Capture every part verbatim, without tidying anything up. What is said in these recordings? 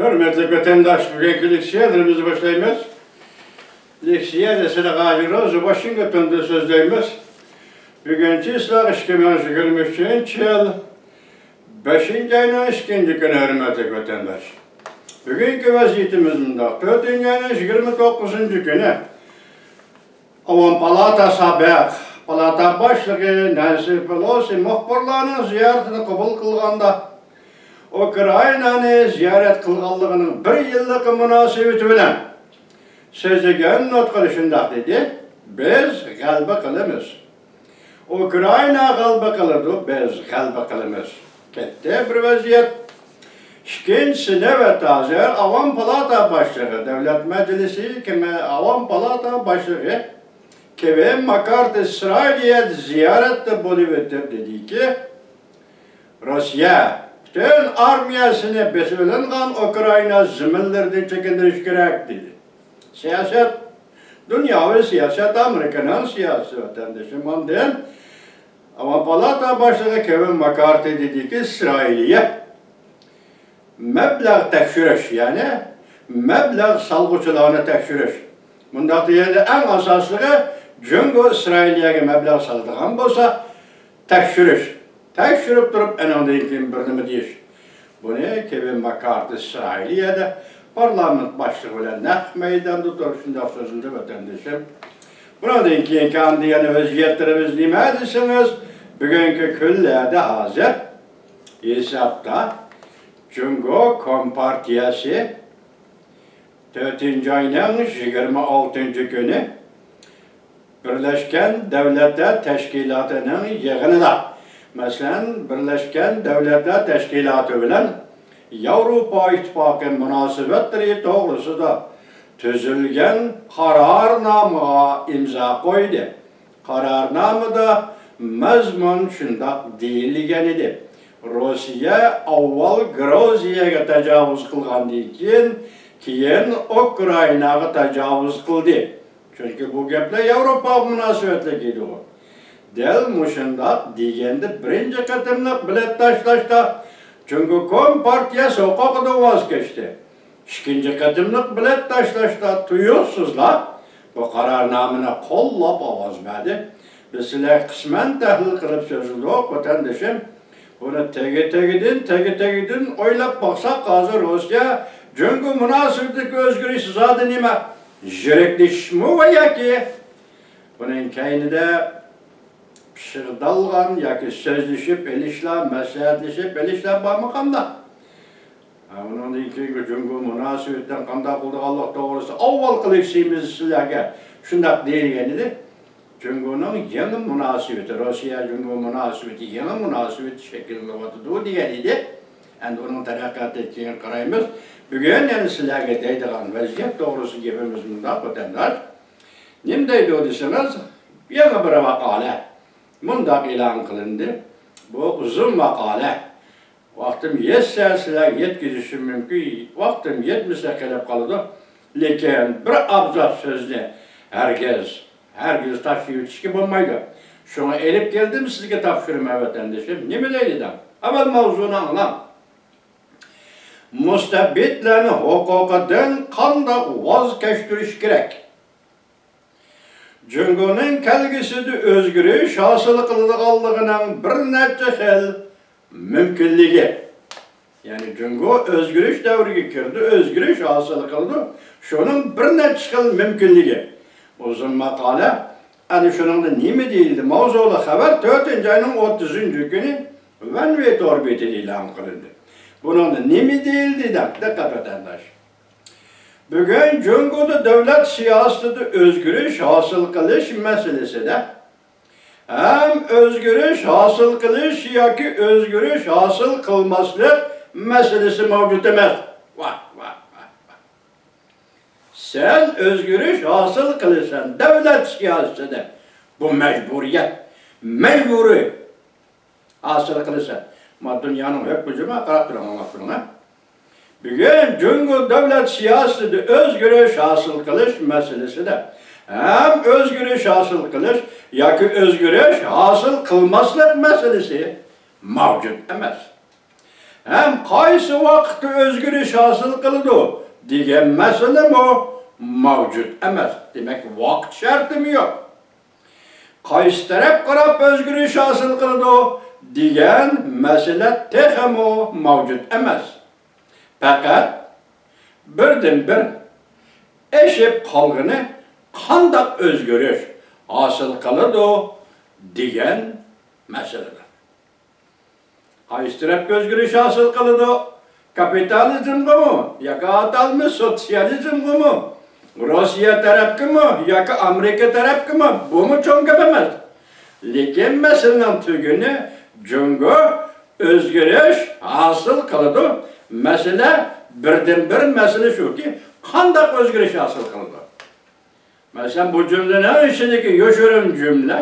ھۆرمەتلىك ۋەتەنداش، بۈگۈنكى لېكسىيەلىرىمىزنى باشلايمىز. لېكسىيەدە سىلەرگە ھازىر روزا ۋاشىنگتوندىن سۆزلەيمىز. بۈگۈن چىسلاق ئىككى مىڭ يىگىرمە ئۈچىنچى يىل، بەشىنچى ئاينىڭ ئىككىنچى كۈنى، ھۆرمەتلىك ۋەتەنداش. بۈگۈنكى ۋەزىيىتىمىز مۇنداق: تۆتىنچى ئاينىڭ يىگىرمە توققۇزىنچى كۈنى ئاۋام پالاتا سابىق پالاتا باشلىقى نەنسى پېلوسى مۇخبىرلارنىڭ زىيارىتىنى قوبۇل قىلغاندا، ئۇكرائىنانى زىيارەت قىلغانلىقىنىڭ بىر يىللىقى مۇناسىۋىتى بىلەن سۆزلىگەن نۇتقىدا شۇنداق دېدى: «بىز غەلىبە قىلىمىز. ئۇكرائىنا غەلىبە قىلىدۇ، بىز غەلىبە قىلىمىز.» كەتتى بىر ۋەزىيەت. ئىككىنچىسى، نۆۋەتتە ھازىر ئاۋام پالاتا باشلىقى، دۆلەت مەجلىسى، كېڭە-، ئاۋام پالاتا باشلىقى كېۋىن ماكارتى ئىسرائىلىيەدە زىيارەتتە بولۇۋېتىپ دېدىكى، روسىيە پۈتۈن ئارمىيەسىنى بېسىۋېلىنغان ئۇكرائىنا زېمىنلىرىدىن چېكىندۈرۈش كېرەك، دېدى. سىياسەت، دۇنياۋى سىياسەت، ئامېرىكىنىڭ سىياسىتى، ۋەتەندىشىم. ئاندىن ئاۋام پالاتا باشلىقى كېۋىن ماكارتى دېدىكى، ئىسرائىلىيە مەبلەغ تەكشۈرۈش، يەنى مەبلەغ سالغۇچىلارنى تەكشۈرۈش. مۇنداق دېگەندە، ئەڭ ئاساسلىقى، جۇڭگو ئىسرائىلىيەگە مەبلەغ سالىدىغان بولسا، تەكشۈرۈش. تەكشۈرۈپ تۇرۇپ، ئېنىڭدىن كېيىن بىر نېمە دېيىش. بۇنى كېۋىن ماكارتى ئىسرائىلىيەدە پارلامېنت باشلىقى بىلەن نەق مەيداندا تۇرۇپ شۇنداق سۆزلىدى، ۋەتەندىشىم. بۇنىڭدىن كېيىنكى ئاندىن يەنە ۋەزىيەتلىرىمىز نېمە دېسىڭىز، بۈگۈنكى كۈنلەردە ھازىر ھېسابتا جۇڭگو كومپارتىيەسى تۆتىنچى ئاينىڭ يىگىرمە ئالتىنچى كۈنى بىرلەشكەن دەۋلەتلەر تەشكىلاتىنىڭ يىغىنىدا، مەسىلەن، بىرلەشكەن دەۋلەتلەر تەشكىلاتى بىلەن ياۋروپا ئىتتىپاقى مۇناسىۋەتلىرى توغرىسىدا تۈزۈلگەن قارارنامىغا ئىمزا قويدى. قارارنامىدا مەزمۇن شۇنداق دېيىلگەنىدى: روسىيە ئاۋۋال گرۇزىيەگە تاجاۋۇز قىلغاندىن كېيىن، كېيىن ئۇكرائىناغا تاجاۋۇز قىلدى. چۈنكى بۇ گەپلەر ياۋروپاغا مۇناسىۋەتلىك ئىدىغۇ. دەل مۇشۇنداق دېگەندە، بىرىنچى قېتىملىق بېلەت تاشلاشتا جۇڭگو كومپارتىيەسى ھوقۇقىدىن ۋاز كەچتى. ئىككىنچى قېتىملىق بېلەت تاشلاشتا تۇيۇقسىزلا بۇ قارارنامىنى قوللاپ ئاۋاز بەردى. بىز سىلەرگە قىسمەن تەھلىل قىلىپ سۆزلىدۇق، ۋەتەندىشىم. بۇنى تېگى-تېگىدىن، تېگى-تېگىدىن ئويلاپ باقساق، ھازىر روسىيە جۇڭگو مۇناسىۋىتىدىكى ئۆزگىرىش زادى نېمە؟ يىرىكلىشىشمۇ ۋە ياكى بۇنىڭ كەينىدە پىشىردالغان ياكى سۆزلىشىپ ئېلىشلار، مەسلىھەتلىشىپ ئېلىشلار بارمۇ قانداق؟ ھە، ئۇنىڭدىن كېيىنكى جۇڭگو مۇناسىۋىتىدىن قانداق قىلىدىغانلىق توغرىسىدا ئاۋۋالقى لېكسىيىمىزدا سىلەرگە شۇنداق دېيىلگەن ئىدى. جۇڭگونىڭ يېڭى مۇناسىۋىتى، روسىيە جۇڭگو مۇناسىۋىتى يېڭى مۇناسىۋەت شەكىللىنىۋاتىدۇ دېگەن ئىدى. ئەمدى ئۇنىڭ تەرەققىياتىدىن كېيىن قارايمىز. بۈگۈن يەنە سىلەرگە دەيدىغان ۋەزىيەت توغرىسىدا گېپىمىز مۇنداق، ۋەتەنداش. نېمە دەيدۇ دېسىڭىز، يېڭى بىر ماقالە مۇنداق ئېلان قىلىندى. بۇ ئۇزۇن ماقالە. ۋاقتىم يەتسە سىلەرگە يەتكۈزۈشۈم مۇمكىن، ۋاقتىم يەتمىسە قېلىپ قالىدۇ. لېكىن بىر ئابزاس سۆزنى ھەرگىز، ھەرگىز تاشلىۋېتىشكە بولمايدۇ. شۇڭا ئېلىپ كەلدىم سىزگە تاپشۇرىمەن، ۋەتەندىشىم. نېمە دەيدۇ دەڭ؟ ئاۋۋال ماۋزۇنى ئاڭلاڭ. مۇستەبىتلەرنى ھوقۇقىدىن قانداق ۋاز كەچتۈرۈش كېرەك؟ جۇڭگونىڭ كەلگۈسىدە ئۆزگىرىش ھاسىل قىلىدىغانلىقىنىڭ بىر نەچچە خىل مۇمكىنلىكى. يەنى جۇڭگو ئۆزگىرىش دەۋرىگە كىرىدۇ، ئۆزگىرىش ھاسىل قىلىدۇ. شۇنىڭ بىر نەچچە خىل مۇمكىنلىكى. ئۇزۇن ماقالە. ئەنە شۇنىڭدا نېمە دېيىلدى؟ ماۋزۇلۇق خەۋەر تۆتىنچى ئاينىڭ ئوتتۇزىنچى كۈنى ۋەنۋې تور بېتىدە ئېلان قىلىندى. بۇنىڭدا نېمە دېيىلدى دەپ دىققەت ۋەتەنداش. بۈگۈن جۇڭگودا دۆلەت سىياسىتىدە ئۆزگىرىش ھاسىل قىلىش مەسىلىسىدە ھەم ئۆزگىرىش ھاسىل قىلىش ياكى ئۆزگىرىش ھاسىل قىلماسلىق مەسىلىسى مەۋجۇت ئەمەس. ۋاھ، ۋاھ، ۋاھ، ۋاھ. سەن ئۆزگىرىش ھاسىل قىلىسەن دۆلەت سىياسىتىدە. بۇ مەجبۇرىيەت. مەجبۇرىي. ھاسىل قىلىسەن. ما دۇنيانىڭ ھۆكمى جۇما، قاراپ تۇرۇڭ، ئاڭلاپ تۇرۇڭ، ھە. بۈگۈن جۇڭگو دۆلەت سىياسىتىدە ئۆزگىرىش ھاسىل قىلىش مەسىلىسىدە ھەم ئۆزگىرىش ھاسىل قىلىش ياكى ئۆزگىرىش ھاسىل قىلماسلىق مەسىلىسى مەۋجۇت ئەمەس. ھەم قايسى ۋاقىتتا ئۆزگىرىش ھاسىل قىلىدۇ دېگەن مەسىلىمۇ مەۋجۇت ئەمەس. دېمەك، ۋاقىت شەرتىمۇ يوق. قايسى تەرەپ قاراپ ئۆزگىرىش ھاسىل قىلىدۇ دېگەن مەسىلە تېخىمۇ مەۋجۇت ئەمەس. پەقەت بىردىنبىر ئېشىپ قالغىنى قانداق ئۆزگىرىش ھاسىل قىلىدۇ دېگەن مەسىلىدۇر. قايسى تەرەپكە ئۆزگىرىش ھاسىل قىلىدۇ؟ كاپىتالىزمغىمۇ ياكى ئاتالمىش سوتسىيالىزمغىمۇ؟ روسىيە تەرەپكىمۇ ياكى ئامېرىكا تەرەپكىمۇ؟ بۇمۇ چوڭ گەپ ئەمەس. لېكىن مەسىلىنىڭ تۈگۈنى جۇڭگو ئۆزگىرىش ھاسىل قىلىدۇ. مەسىلە، بىردىنبىر مەسىلە شۇكى، قانداق ئۆزگىرىش ھاسىل قىلىدۇ؟ مەسىلەن، بۇ جۈملىنىڭ ئىچىدىكى يوشۇرۇن جۈملە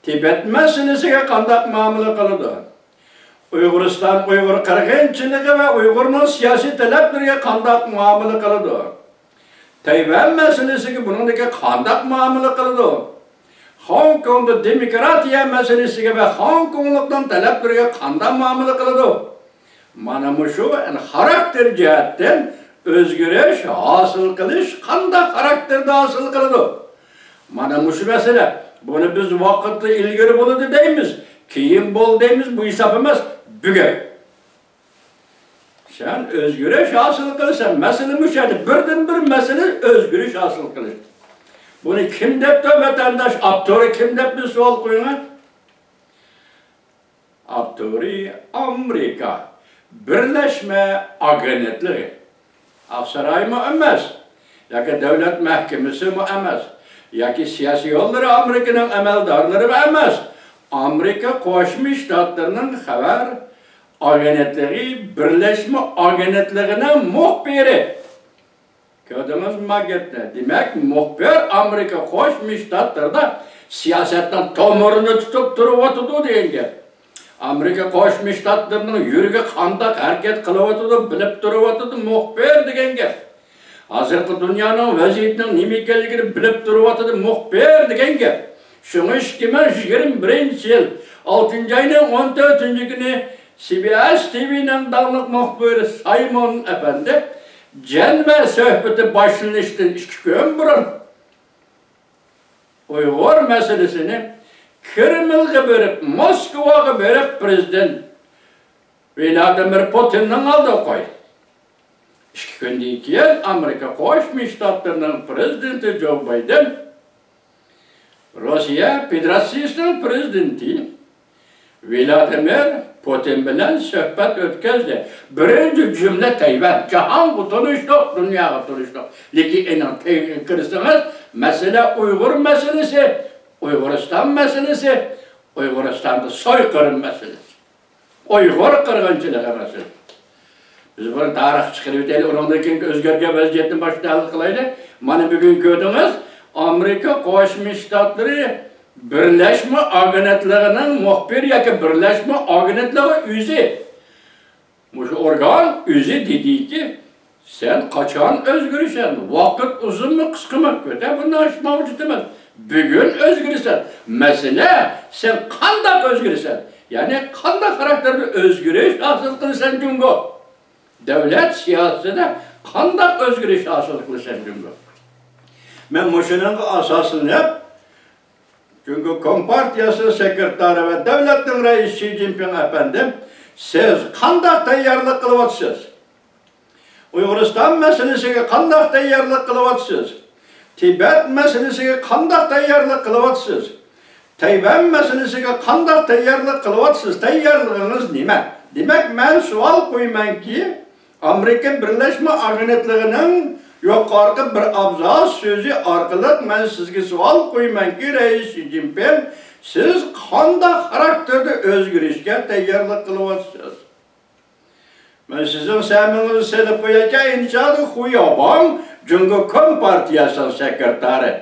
تىبەت مەسىلىسىگە قانداق مۇئامىلە قىلىدۇ؟ ئۇيغۇرىستان، ئۇيغۇر قىرغىنچىلىقى ۋە ئۇيغۇرنىڭ سىياسىي تەلەپلىرىگە قانداق مۇئامىلە قىلىدۇ؟ تەيۋەن مەسىلىسىگە بۇنىڭدىكى قانداق مۇئامىلە قىلىدۇ؟ خوڭكوڭدا دېموكراتىيە مەسىلىسىگە ۋە خوڭكوڭلۇقنىڭ تەلەپلىرىگە قانداق مۇئامىلە قىلىدۇ؟ مانا مۇشۇ خاراكتېر جەھەتتىن ئۆزگىرىش ھاسىل قىلىش قانداق خاراكتېردا ھاسىل قىلىدۇ؟ مانا مۇشۇ مەسىلە. بۇنى بىز ۋاقىتتا ئىلگىرى بولىدۇ دەيمىز، كېيىن بولىدۇ دەيمىز، بۇ ھېساب ئەمەس، بۈگۈن. سەن ئۆزگىرىش ھاسىل قىلىسەن، مەسىلە مۇشۇ يەردە، بىردىنبىر مەسىلە ئۆزگىرىش ھاسىل قىلىش. بۇنى كىم دەپتۇ ۋەتەنداش، ئاپتورى كىم دەپ بىر سوئال قويۇڭ. ئاپتورى ئامېرىكا بىرلەشمە ئاگېنتلىقى. ئاقسارايمۇ ئەمەس، ياكى دۆلەت مەھكىمىسىمۇ ئەمەس، ياكى سىياسىي يوللىرى ئامېرىكىنىڭ ئەمەلدارلىرىمۇ ئەمەس. ئامېرىكا قوشما شتاتلىرىنىڭ خەۋەر ئاگېنتلىقى، بىرلەشمە ئاگېنتلىقىنىڭ مۇخبىرى. كۆردىڭىزمۇ ما گەپنى؟ دېمەك، مۇخبىر ئامېرىكا قوشما شتاتلىرىدا سىياسەتنىڭ تومۇرىنى تۇتۇپ تۇرۇۋاتىدۇ دېگەن گەپ. ئامېرىكا قوشما شتاتلىرىنىڭ يۈرىكى قانداق ھەرىكەت قىلىۋاتىدۇ، بىلىپ تۇرۇۋاتىدۇ مۇخبىر دېگەن گەپ. ھازىرقى دۇنيانىڭ ۋەزىيىتىنىڭ نېمە ئىكەنلىكىنى بىلىپ تۇرۇۋاتىدۇ مۇخبىر دېگەن گەپ. شۇڭا ئىككى مىڭ يىگىرمە بىرىنچى يىل ئالتىنچى ئاينىڭ ئون تۆتىنچى كۈنى سى بى ئېس تى ۋىنىڭ داڭلىق مۇخبىرى سايمون ئەپەندى جەنۋە سۆھبىتى باشلىنىشتىن ئىككى كۈن بۇرۇن ئۇيغۇر مەسىلىسىنى كرېملغا بېرىپ، موسكۋاغا بېرىپ، پرېزىدېنت ۋلادىمىر پۇتىننىڭ ئالدىغا قويدى. ئىككى كۈندىن كېيىن ئامېرىكا قوشما شتاتلىرىنىڭ پرېزىدېنتى جو بايدېن روسىيە فېدېراتسىيىسىنىڭ پرېزىدېنتى ۋلادىمىر پۇتىن بىلەن سۆھبەت ئۆتكۈزدى. بىرىنچى جۈملە تەيۋەن. جاھانغا تونۇشلۇق، دۇنياغا تونۇشلۇق. لېكىن ئېنىڭ تېگىگە كىرسىڭىز، مەسىلە ئۇيغۇر مەسىلىسى، ئۇيغۇرىستان مەسىلىسى، ئۇيغۇرىستاندا سويقىرىم مەسىلىسى. ئۇيغۇر قىرغىنچىلىقى مەسىلىسى. بىز بۇنى تارىخقا چىقىرىۋېتەيلى، ئۇنىڭدىن كېيىنكى ئۆزگەرگەن ۋەزىيەتنى باشتا ھەل قىلايلى. مانا بۈگۈن كۆردىڭىز، ئامېرىكا قوشما شتاتلىرى بىرلەشمە ئاگېنتلىقىنىڭ مۇخبىرى ياكى بىرلەشمە ئاگېنتلىقى ئۆزى مۇشۇ ئورگان ئۆزى دېدىكى، سەن قاچان ئۆزگىرىسەن؟ ۋاقىت ئۇزۇنمۇ، قىسقىمۇ؟ كۆتە بۇنداق ئىش مەۋجۇت ئەمەس. بۈگۈن ئۆزگىرىسەن. مەسىلە، سەن قانداق ئۆزگىرىسەن؟ يەنى قانداق خاراكتېردا ئۆزگىرىش ھاسىل قىلىسەن جۇڭگو؟ دۆلەت سىياسىتىدە قانداق ئۆزگىرىش ھاسىل قىلىسەن جۇڭگو؟ مەن مۇشۇنىڭغا ئاساسلىنىپ، جۇڭگو كومپارتىيەسىنىڭ سېكرېتارى ۋە دۆلەتنىڭ رەئىسى شى جىنپىڭ ئەپەندىم، سىز قانداق تەييارلىق قىلىۋاتىسىز؟ ئۇيغۇرىستان مەسىلىسىگە قانداق تەييارلىق قىلىۋاتىسىز؟ تىبەت مەسىلىسىگە قانداق تەييارلىق قىلىۋاتىسىز؟ تەيۋەن مەسىلىسىگە قانداق تەييارلىق قىلىۋاتىسىز؟ تەييارلىقىڭىز نېمە؟ دېمەك، مەن سوئال قويىمەنكى، ئامېرىكا بىرلەشمە ئاگېنتلىقىنىڭ يۇقىرىقى بىر ئابزاس سۆزى ئارقىلىق مەن سىزگە سوئال قويىمەنكى، رەئىس شى جىنپىڭ، سىز قانداق خاراكتېردا ئۆزگىرىشكە تەييارلىق قىلىۋاتىسىز؟ مەن سىزنىڭ سەمىڭىزنى سېلىپ قويايكەن، ئىنشائاللا، خۇياۋاڭ جۇڭگو كومپارتىيەسىنىڭ سېكرېتارى،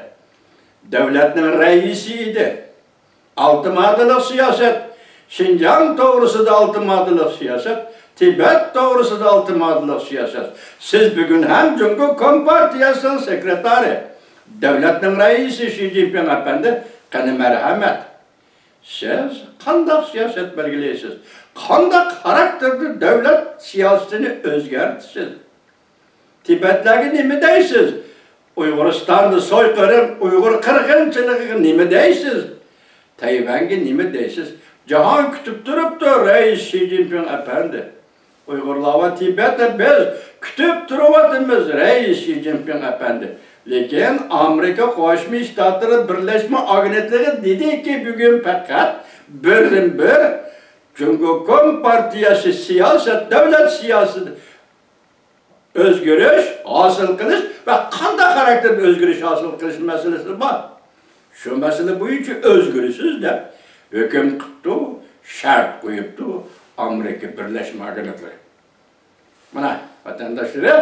دۆلەتنىڭ رەئىسى ئىدى. ئالتە ماددىلىق سىياسەت، شىنجاڭ توغرىسىدا ئالتە ماددىلىق سىياسەت، تىبەت توغرىسىدا ئالتە ماددىلىق سىياسەت. سىز بۈگۈن ھەم جۇڭگو كومپارتىيەسىنىڭ سېكرېتارى، دۆلەتنىڭ رەئىسى شى جىنپىڭ ئەپەندى، قېنى مەرھەمەت. سىز قانداق سىياسەت بەلگىلەيسىز؟ قانداق خاراكتېر تەقدىردە دۆلەت سىياسىتىنى ئۆزگەرتىسىز. تىبەتلەرگە نېمە دەيسىز؟ ئۇيغۇرىستاندا سويقىرىم، ئۇيغۇر قىرغىنچىلىقىغا نېمە دەيسىز؟ تەيۋەنگە نېمە دەيسىز؟ جاھان كۈتۈپ تۇرۇپتۇ، رەئىس شى جىنپىڭ ئەپەندى. ئۇيغۇرلار ۋە تىبەتنى بىز كۈتۈپ تۇرۇۋاتىمىز، رەئىس شى جىنپىڭ ئەپەندى. لېكىن ئامېرىكا قوشما شتاتلىرى بىرلەشمە ئاگېنتلىقى دېدىكى، بۈگۈن پەقەت بىردىنبىر جۇڭگو كومپارتىيەسى سىياسەت، دۆلەت سىياسىتى ئۆزگىرىش ھاسىل قىلىش ۋە قانداق خاراكتېردا ئۆزگىرىش ھاسىل قىلىش مەسىلىسى بار. شۇ مەسىلە بويىچە ئۆزگىرىسىز دەپ ھۆكۈم قىپتۇ، شەرت قويۇپتۇ ئامېرىكا بىرلەشمە ئاگېنتلىقى. مانا، ۋەتەنداشلىرىم،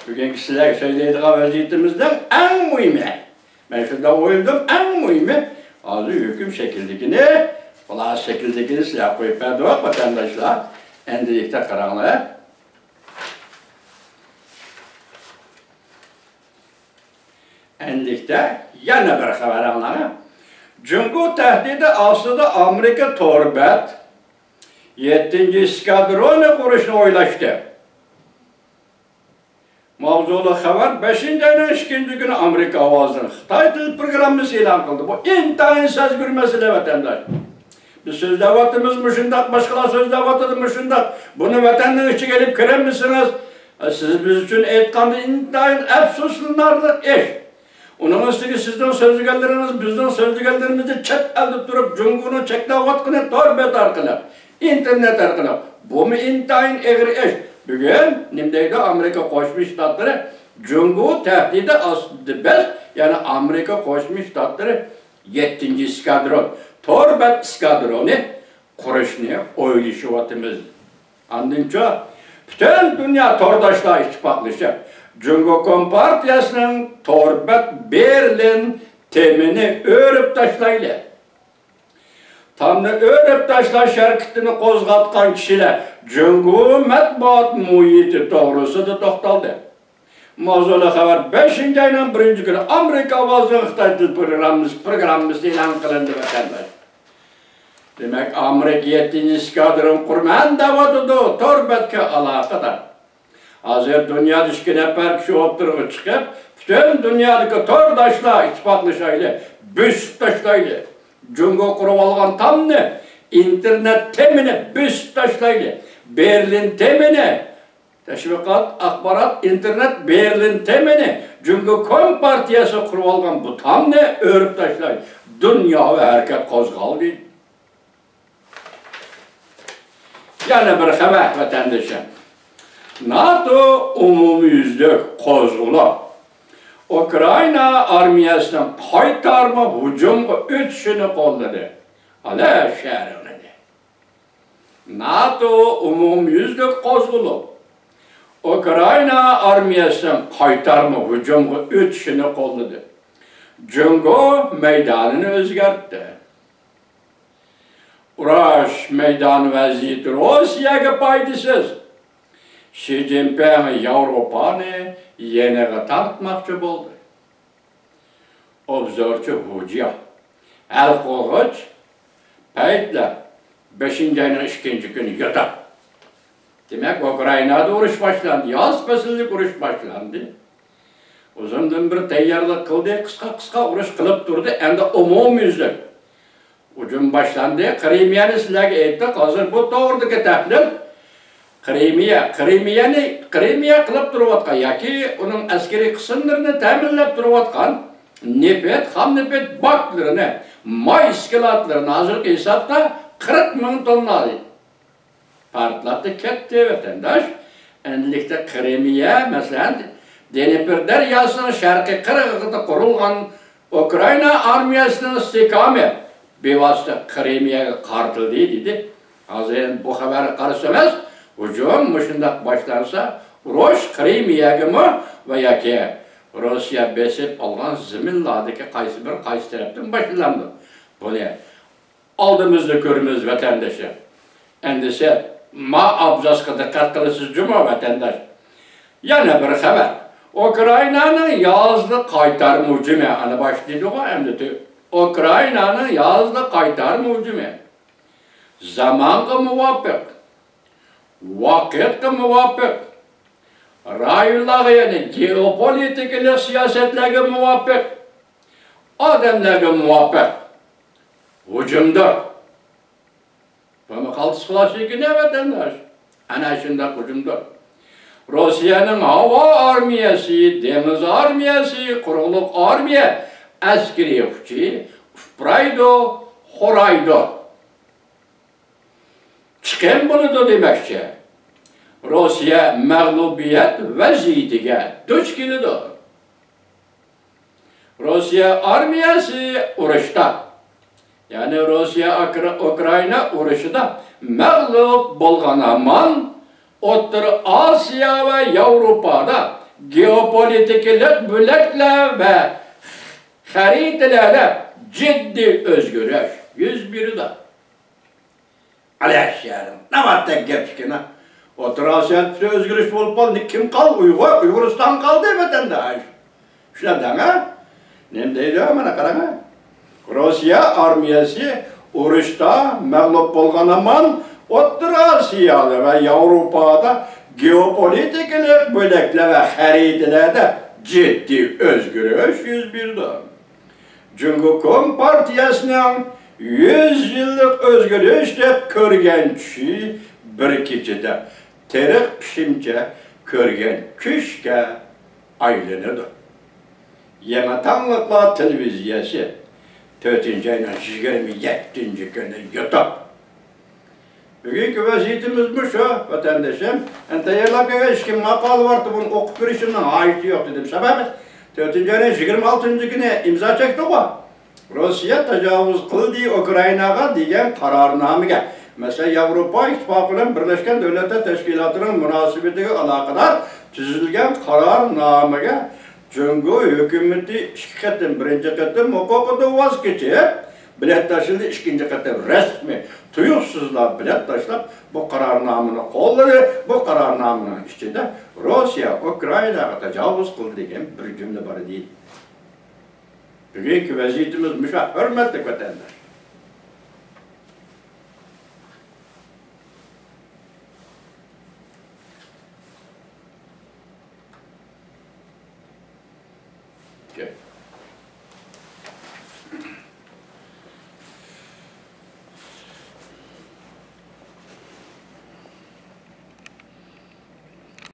بۈگۈنكى سىلەرگە سۆزلەيدىغان ۋەزىيىتىمىزنىڭ ئەڭ مۇھىمى، مەن شۇنداق ئويلىدىم، ئەڭ مۇھىمى، ھازىر ھۆكۈم شەكلىدىكىنى، خۇلاسە شەكلىدىكىنى سىلەرگە قويۇپ بەردۇق، ۋەتەنداشلار. ئەمدىلىكتە قاراڭلار. ئەمدىلىكتە يەنە بىر خەۋەر ئاڭلاڭ. جۇڭگو تەھدىتى ئاستىدا ئامېرىكا تور بەت يەتتىنچى ئېسكادروننى قۇرۇشنى ئويلاشتى. ماۋزۇلۇق خەۋەر بەشىنچى ئاينىڭ ئىككىنچى كۈنى ئامېرىكا ئاۋازىنىڭ خىتاي تىل پروگراممىسى ئېلان قىلدى. بۇ ئىنتايىن سەزگۈر مەسىلە، ۋەتەنداش. بىز سۆزلەۋاتىمىز مۇشۇنداق، باشقىلار سۆزلەۋاتىدۇ مۇشۇنداق. بۇنى ۋەتەننىڭ ئىچىگە ئېلىپ كىرەلمىسىڭىز، سىز بىز ئۈچۈن ئېيتقاندا ئىنتايىن ئەپسۇسلىنارلىق ئىش. ئۇنىڭ ئۈستىگە سىزنىڭ سۆزلىگەنلىرىڭىز بىزنىڭ سۆزلىگەنلىرىمىزدىن چەت ئەلدە تۇرۇپ جۇڭگونىڭ چەكلەۋاتقىنى تور بەت ئارقىلىق، ئىنتېرنېت ئارقىلىق. بۇمۇ ئىنتايىن ئېغىر ئىش. بۈگۈن نېمە دەيدۇ ئامېرىكا قوشما شتاتلىرى؟ جۇڭگو تەھدىتى ئاستىدا بىز، يەنى ئامېرىكا قوشما شتاتلىرى يەتتىنچى ئېسكادرون، تور بەت ئېسكادرونى قۇرۇشنى ئويلىشىۋاتىمىز. ئاندىنچۇ، پۈتۈن دۇنيا تورداشلار ئىتتىپاقلىشىپ، جۇڭگو كومپارتىيەسىنىڭ تور بەت بېرلىن تېمىنى ئۆرۈپ تاشلايلى. تامنى ئۆرۈپ تاشلاش ھەرىكىتىنى قوزغاتقان كىشىلەر جۇڭگو مەتبۇئات مۇھىتى توغرىسىدا توختالدى. ماۋزۇلۇق خەۋەر بەشىنچى ئاينىڭ بىرىنچى كۈنى ئامېرىكا ئاۋازىنىڭ خىتاي تىل پروگراممىسى، پروگراممىسى ئېلان قىلىندى، ۋەتەنداش. دېمەك، ئامېرىكا يەتتىنچى ئېسكادرون قۇرىمەن دەۋاتىدۇ، تور بەتكە ئالاقىدار. ھازىر دۇنيادا ئىككى نەپەر كىشى ئوتتۇرىغا چىقىپ، پۈتۈن دۇنيادىكى تورداشلار ئىتتىپاقلىشايلى، بۆسۈپ تاشلايلى. جۇڭگو قۇرۇۋالغان تامنى، ئىنتېرنېت تېمىنى بۆسۈپ تاشلايلى. بېرلىن تېمىنى، تەشۋىقات، ئاخبارات، ئىنتېرنېت، بېرلىن تېمىنى، جۇڭگو كومپارتىيەسى قۇرۇۋالغان بۇ تامنى ئۆرۈپ تاشلايلى. دۇنياۋى ھەرىكەت قوزغالدى. يەنە بىر خەۋەر، ۋەتەندىشىم. ناتو ئومۇميۈزلۈك قوزغىلىپ، ئۇكرائىنا ئارمىيەسىنىڭ قايتارما ھۇجۇمغا ئۆتۈشىنى قوللىدى. ئەلە شەرىڭلىدى. ناتو ئومۇميۈزلۈك قوزغىلىپ، ئۇكرائىنا ئارمىيەسىنىڭ قايتارما ھۇجۇمغا ئۆتۈشىنى قوللىدى. جۇڭگو مەيدانىنى ئۆزگەرتتى. ئۇرۇش مەيدانى ۋەزىيىتى روسىيەگە پايدىسىز. شى جىنپىڭ ياۋروپانى يېنىغا تارتماقچى بولدى. ئوبزورچى ھۇجيا. ھەل قىلغۇچ پەيتلەر بەشىنچى ئاينىڭ ئىككىنچى كۈنى ياتاق. دېمەك، ئۇكرائىنادا ئۇرۇش باشلاندى. ياز پەسلىدىكى ئۇرۇش باشلاندى. ئۇزۇندىن بېرى تەييارلىق قىلدى، قىسقا-قىسقا ئۇرۇش قىلىپ تۇردى. ئەمدى ئومۇميۈزلۈك ھۇجۇم باشلاندى. قىرىمىيەنى سىلەرگە ئېيتتۇق. ھازىر بۇ توغرىدىكى تەھلىل، قىرىمىيە، قىرىمىيەنى، قىرىمىيە قىلىپ تۇرۇۋاتقان ياكى ئۇنىڭ ئەسكىرىي قىسىملىرىنى تەمىنلەپ تۇرۇۋاتقان نېفىت، خام نېفىت باكلىرىنى، ماي ئىسكىلاتلىرىنى ھازىرقى ھېسابتا قىرىق مىڭ توننا پارتلاپ كەتتى، ۋەتەنداش. ئەمدىلىكتە قىرىمىيە، مەسىلەن، دنېپر دەرياسىنىڭ شەرقىي قىرغىقىدا قۇرۇلغان ئۇكرائىنا ئارمىيەسىنىڭ ئىستىھكامى بىۋاسىتە قىرىمىيەگە قارىتىلدى، دېدى. ھازىر بۇ خەۋەرگە قارىسىڭىز، ھۇجۇم مۇشۇنداق باشلانسا، ئۇرۇش قىرىمىيەگىمۇ ۋە ياكى روسىيە بېسىپ ئالغان زېمىنلاردىكى قايسى بىر، قايسى تەرەپتىن باشلىنامدۇ؟ بۇنى ئالدىمىزدا كۆرىمىز، ۋەتەندىشىم. ئەمدىسە ما ئابزاسقا دىققەت قىلىسىز جۇمۇ، ۋەتەنداش. يەنە بىر خەۋەر. ئۇكرائىنانىڭ يازلىق قايتارما ھۇجۇمى، ئەنە باشتا دېدىغۇ، ئەمدى تۈ-، ئۇكرائىنانىڭ يازلىق قايتارما ھۇجۇمى. زامانغا مۇۋاپىق. ۋاقىتقا مۇۋاپىق، رايونلارغا، يەنى گېئوپولىتىكىلىق سىياسەتلەرگە مۇۋاپىق، ئادەملەرگە مۇۋاپىق ھۇجۇمدۇر. بۇمۇ قالتىس قىلىشنىڭكى نەۋەتەنداش. ئەنە شۇنداق ھۇجۇمدۇر. روسىيەنىڭ ھاۋا ئارمىيەسى، دېڭىز ئارمىيەسى، قۇرۇقلۇق ئارمىيە ئەسكىرىي كۈچى ئۇپرايدۇ، خورايدۇ. چىقىم بولىدۇ دېمەكچى. روسىيە مەغلۇبىيەت ۋەزىيىتىگە دۇچ كېلىدۇ. روسىيە ئارمىيەسى ئۇرۇشتا، يەنى روسىيە ئاكرا-، ئۇكرائىنا ئۇرۇشىدا مەغلۇپ بولغان ھامان ئوتتۇرا ئاسىيا ۋە ياۋروپادا گېئوپولىتىكىلىق بۆلەكلەر ۋە خەرىتىلەردە جىددىي ئۆزگىرىش يۈز بېرىدۇ. ئەلەششەرىڭ، ناۋاتتەك گەپ ئىكەن ھە. ئوتتۇرا ئاسىيادا پۈتۈن ئۆزگىرىش بولۇپ قالدى. كىم قالدى؟ ئۇيغۇر، ئۇيغۇرىستان قالدى ۋەتەنداش. شۇنداق دەڭە. نېمە دەيدۇ؟ مانا قاراڭە. روسىيە ئارمىيەسى ئۇرۇشتا مەغلۇپ بولغان ھامان ئوتتۇرا ئاسىيادا ۋە ياۋروپادا گېئوپولىتىكىلىق بۆلەكلەر ۋە خەرىتىلەردە جىددىي ئۆزگىرىش يۈز بېرىدۇ. جۇڭگو كومپارتىيەسىنىڭ يۈز يىللىق ئۆزگىرىش دەپ كۆرگەن چۈشى بىر كېچىدە تېرىق پىشىمچە كۆرگەن چۈشكە ئايلىنىدۇ. يېڭى تاڭلىقلار تېلېۋىزىيەسى، تۆتىنچى ئاينىڭ يىگىرمە يەتتىنچى كۈنى يۇتۇپ. بۈگۈنكى ۋەزىيىتىمىز مۇشۇ، ۋەتەندىشىم. ئەنە تەييارلاپ كەلگەن ئىككى ماقالە بارتى، بۇنى ئوقۇپ بېرىشىمنىڭ ھاجىتى يوق دېدىم. سەۋەبى، تۆتىنچى ئاينىڭ يىگىرمە ئالتىنچى كۈنى ئىمزا چەكتىغۇ. روسىيە تاجاۋۇز قىلدى ئۇكرائىناغا دېگەن قارارنامىگە. مەسىلەن، ياۋروپا ئىتتىپاقى بىلەن بىرلەشكەن دۆلەتلەر تەشكىلاتىنىڭ مۇناسىۋىتىگە ئالاقىدار تۈزۈلگەن قارارنامىگە جۇڭگو ھۆكۈمىتى ئىككى قېتىم، بىرىنچى قېتىم ھوقۇقىدىن ۋاز كېچىپ، بېلەت تاشلىدى، ئىككىنچى قېتىم رەسمىي تۇيۇقسىزلا بېلەت تاشلاپ، بۇ قارارنامىنى قوللىدى. بۇ قارارنامىنىڭ ئىچىدە روسىيە ئۇكرائىناغا تاجاۋۇز قىلدى دېگەن بىر جۈملە بار ئىدى. بۈگۈنكى ۋەزىيىتىمىز مۇشۇ، ھۆرمەتلىك ۋەتەنداش.